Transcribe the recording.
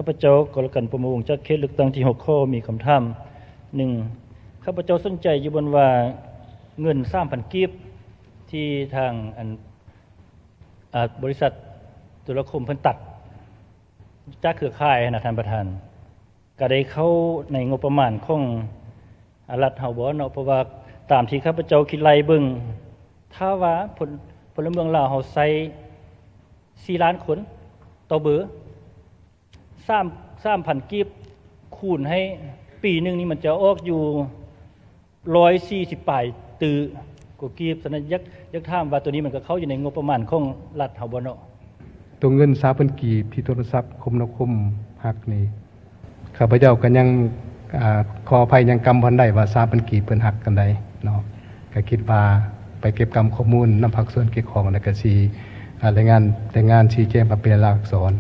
ຂ້າພະເຈົ້າ ກໍລະກັນ ພົມມະວົງ ຈາກເຂດເລືອກຕັ້ງທີຫົກ ຂໍມີຄຳຖາມໜຶ່ງ. ຂ້າພະເຈົ້າສົນໃຈຢູ່ບ່ອນວ່າເງິນສາມພັນກີບ ທີ່ທາງອັນ ອາ ບໍລິສັດໂທລະຄົມເພິ່ນຕັດຈາກເຄືອຂ່າຍຫັ້ນນະທ່ານປະທານ ກະໄດ້ເຂົ້າໃນງົບປະມານຂອງ ອາ ລັດເຮົາບໍ່ເນາະ? ເພາະວ່າຕາມທີ່ຂ້າພະເຈົ້າຄິດໄລ່ເບິ່ງ ຖ້າວ່າພົນ ພົນລະເມືອງລາວເຮົາໃຊ້ສີ່ລ້ານຄົນຕໍ່ເບີ ສາມ ສາມພັນກີບຄູນໃຫ້ປີໜຶ່ງນີ້ ມັນຈະອອກຢູ່ຮ້ອຍສີ່ສິບປາຍຕື້ກວ່າກີບ. ສະນັ້ນ ຢາກ ຢາກຖາມວ່າໂຕນີ້ມັນກໍເຂົ້າຢູ່ໃນງົບປະມານຂອງລັດເຮົາບໍ່ເນາະ? ໂຕເງິນສາມພັນກີບທີ່ໂທລະສັບຄົມນາຄົມຫັກນີ້ ຂ້າພະເຈົ້າກໍຍັງ ອາ ຂໍອະໄພ ຍັງກຳບໍ່ທັນໄດ້ວ່າສາມພັນກີບເພິ່ນຫັກອັນໃດເນາະ. ກໍຄິດວ່າໄປເກັບກຳຂໍ້ມູນນຳພາກສ່ວນກ່ຽວຂ້ອງ ແລ້ວກໍຊິ ອາ ລາຍງານ ລາຍງານຊີ້ແຈງມາເປັນລາຍລັກອັກສອນ.